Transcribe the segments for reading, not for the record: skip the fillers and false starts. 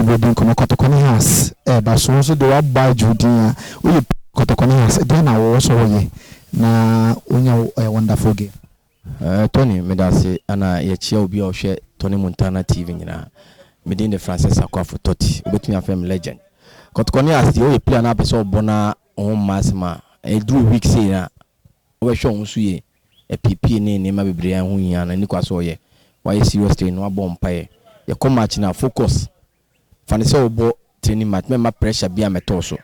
TV di nkɔmmɔ. Kɔtɔkɔ ne Hearts ɛɛba so nso de wabɔ agye wo din a woyɛ Kɔtɔkɔ ne Hearts, deɛ na wɔwɔ so wɔyɛ na wonya wonderful game. Tony, meda ase ana yɛkyia obi a ɔhwɛ Tony Montana TV nyinaa. Medin de Francis Akwafo Toti, wobɛtumi afrɛ me Legend. Kɔtɔkɔ ne Hearts deɛ, woyɛ player na apɛ sɛ ɔbɔ na ɔho mma asɛm a ɛduru week sei na wobɛhwɛ wo ho so yie. Ɛpiepie ne nneɛma bebree a ɛho hia no ani kwa sɛ ɔyɛ wayɛ serious training na wabɔ mpaeɛ. Yɛkɔ match na focus fa ne sɛ wobɔ training match, mɛma pressure bi a mɛtɔɔ so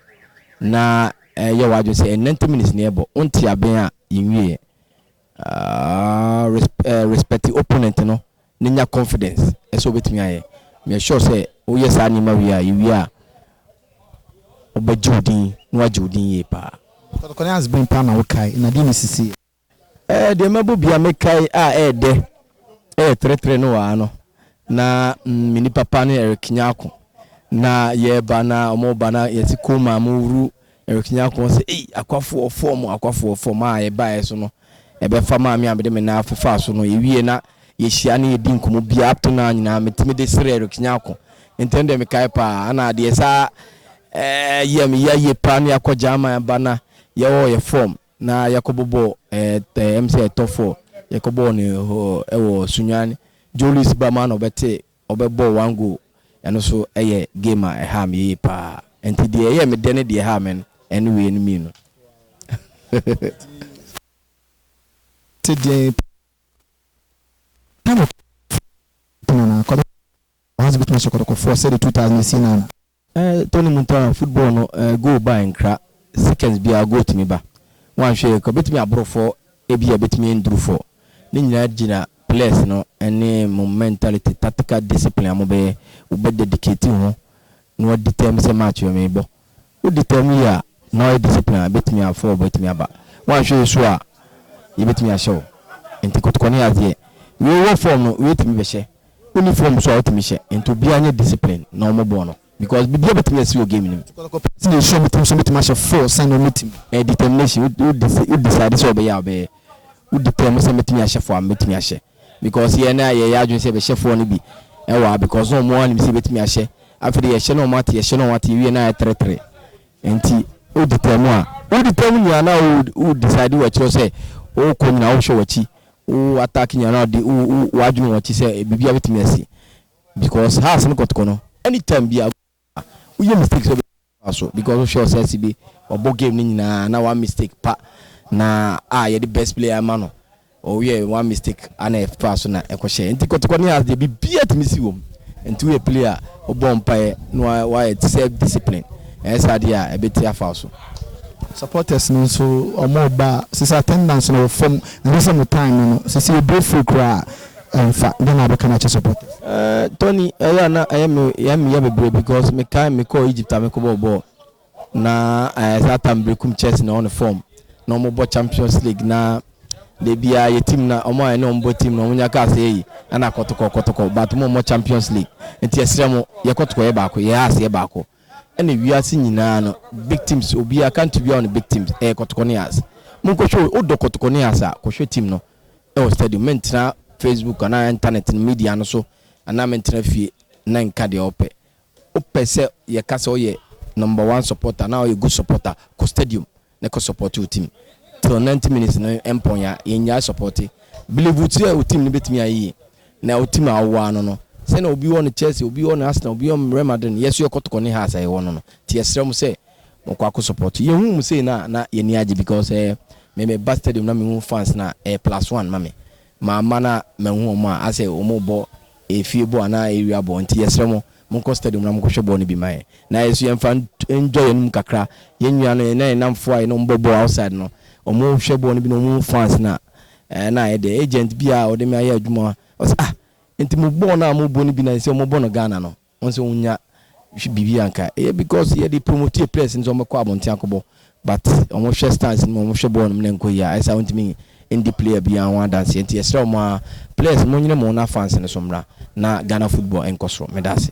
na ɛyɛ w'adwene sɛ 90 minutes ne ɛbɔ wonte abɛn a yɛnwieɛ. Respect opponent no ne nya confidence ɛsɛ wobɛtumi ayɛ. Meyɛ sure sɛ woyɛ saa nneɛma wie a, yɛwie a, wobɛgye wo din na wagye wo din yie paa. Kɔtɔkɔ ne Hearts bɛn paa na wokae na deɛ ne sisi? Deɛ mɛbɔ bia mekae a ɛɛdɛ ɛyɛ 3-3 no wɔ ha no na me nipa pa ne Eric Nyako na yɛba na ɔmo ba na yɛte koma mo wuru Eric Nyako sɛ, ei, akwafoɔ fɔm, akwafoɔ fɔm a yɛbaeɛ so no, ɛbɛfa maa me a mede me nan afefa so no. Yɛwie na yɛhyia ne yɛdi nkɔmmɔ bia up to now nyinaa metumi de sere Eric Nyako. Nti ɛno deɛ mekae paa. Ana deɛ saa yɛ me yɛ yie paa ne yɛakɔ German ba na yɛwɔ yɛ form na yɛkɔbɔbɔ ɛɛ ɛm sɛ ɛtɔ fɔ yɛkɔbɔɔ ne hɔ ɛwɔ Sunyani, Jolis ba ma na ɔbɛte ɔbɛbɔ one goal. Ɛno so ɛyɛ game a ɛha me yie paa. Nti deɛ ɛyɛ me dɛ ne deɛ ɛha me no, ɛne wei no mmienu. Te deɛ time na kɔtɔkɔ Hearts bɛtumi ahyɛ Kɔtɔkɔfoɔ sɛde 2000 esi na Tony Montana, football no, goal ba nkra seconds biara goal tumi ba. Wanhwɛ yɛ kɔ bɛtumi aboro fɔ, ebi a bɛtumi nduru fɔ. Ne nyinaa gyina players no ɛne mo mentality, tactical discipline a mo bɛyɛ. Wobɛ dedicate ho na wɔdi tɛm sɛ match wɔ mebɔ wodi tɛm yi a na ɔyɛ discipline a bɛtumi afɔ, bɛtumi aba. Wanhwɛ yɛ so a, yɛbɛtumi ahyɛ wo. Nti Kɔtɔkɔ ne adeɛ wei wɔ form no, wei tumi bɛhyɛ woni form so a wotumi hyɛ. Nti obiara nyɛ discipline na ɔmo bɔ no because biribiara bɛtumi asi wɔ game no mu. Kɔtɔkɔ na esu ɔmo tim so bɛtumi ahyɛ four sɛn na ɔmo tim. Determination, wo decide sɛ ɔbɛyɛ a, ɔbɛyɛ. Wo determine sɛ mɛtumi ahyɛ four a, mɛtumi ahyɛ because yɛn na yɛyɛ adwene sɛ yɛbɛhyɛ four no bi ɛwɔ ha because na ɔmo anim sɛ yɛbɛtumi ahyɛ. Afei de yɛhyɛ na ɔmo ate, yɛhyɛ na ɔmo ate, wie na ayɛ 3-3. Nti wo determine a, wo determine nyinaa na wo decide wɔ akyerɛ sɛ wokɔ nyinaa, wohwɛ w'akyi, wo attack nyinaa na ɔde wo w'adwene wɔ akyi sɛ biribiara bɛtumi asi because Hearts ne Kɔtɔkɔ no, anytime bi a woyɛ mistake sɛ so because wohwɛ ɔsɛ si bi ɔbɔ game no nyinaa na one mistake pa na a yɛde best player ama no, ɔyɛ one mistake ana ɛfa so na ɛkɔhyɛ. Nti Kɔtɔkɔ ne Hearts deɛ, biribiara tumi si wɔ mu. Nti woyɛ player, wobɔ mpaeɛ na wayɛ self discipline, ɛyɛ saa adeɛ a ɛbɛti afa so. Supporters no nso ɔmo ba sisi, attendance no wɔ fam na ne sɛ mo time no sisi ebire firi koraa ɛnfa de na abɛka na kyɛ supporters. Tony, ɛyɛ a na ɛyɛ me ɛyɛ me yɛ bebree because mekae mekɔɔ Egypt a mekɔbɔ bɔɔl na saa time Berekum Chelsea na ɔne form na ɔmo bɔ Champions League na de bia yɛ team na ɔmo a ɛne ɔmo bɔ team na ɔmo nya kaa sɛ yɛyi ɛna Kɔtɔkɔ Kɔtɔkɔ, but mo ɔmo Champions League. Nti ɛsrɛ mo, yɛ Kɔtɔkɔ yɛ baako, yɛ Hearts yɛ baako, ɛna wiase nyinaa no big teams, obiara country biara no big teams ɛyɛ Kɔtɔkɔ ne Hearts. Mo nkɔhwɛ, wodɔ Kɔtɔkɔ ne Hearts a, kɔhwɛ team no ɛwɔ stadium. Mɛntena Facebook anaa internet no media no so anaa mɛntena fie na nka deɛ ɔpɛ. Wopɛ sɛ yɛka sɛ ɔyɛ number one supporter na ɔyɛ good supporter, kɔ stadium na kɔ support wo team till 90 minutes no mpɔn ya. Yɛnyaa support, believe ti a wo team no bɛtumi ayɛ yie na wo team a wɔwɔ ano no sɛnea obi wɔ no Chelsea, obi wɔ no Arsenal, obi wɔ no Real Madrid, yɛso yɛ Kɔtɔkɔ ne Hearts a yɛwɔ no. Nti yɛsrɛ mo sɛ mokɔ akɔ support. Yɛhu mu sei na yɛni agye because meme ba stadium na mehu fans na ɛyɛ plus one ma me maama na mahu ɔmo a asɛ ɔmo bɔ efie bɔ anaa area bɔ. Nti yɛsrɛ mo, monkɔ stadium na monkɔhwɛ bɔɔl no bi ma yɛn na yɛso yɛmfa enjoy yɛn mu kakra. Yɛn nua no yɛn nan namfoɔ a yɛn bɔ bɔɔl outside no, ɔmo hwɛ bɔɔl no bi na ɔmo fans na na ayɛ deɛ agent bi a ɔde mi ayɛ adwuma, ɔsɛ, ah, nti mo bɔɔl no a mo bɔ no bi na sɛ ɔmo bɔ no Ghana no, wɔn sɛ wɔn nya biribi anka ɛyɛ because yɛde promote yɛ players nso ɔmo kɔ abɔnten akɔbɔ, but ɔmo hwɛ stands no, ɔmo hwɛ bɔɔl no mu na nkɔ yie a, ɛsɛ wɔntumi ndi player bi ho adanseɛ. Nti yɛsrɛ ɔmo a, players mo nyere mo na fans no so mmra na Ghana football nkɔ soro. Meda ase.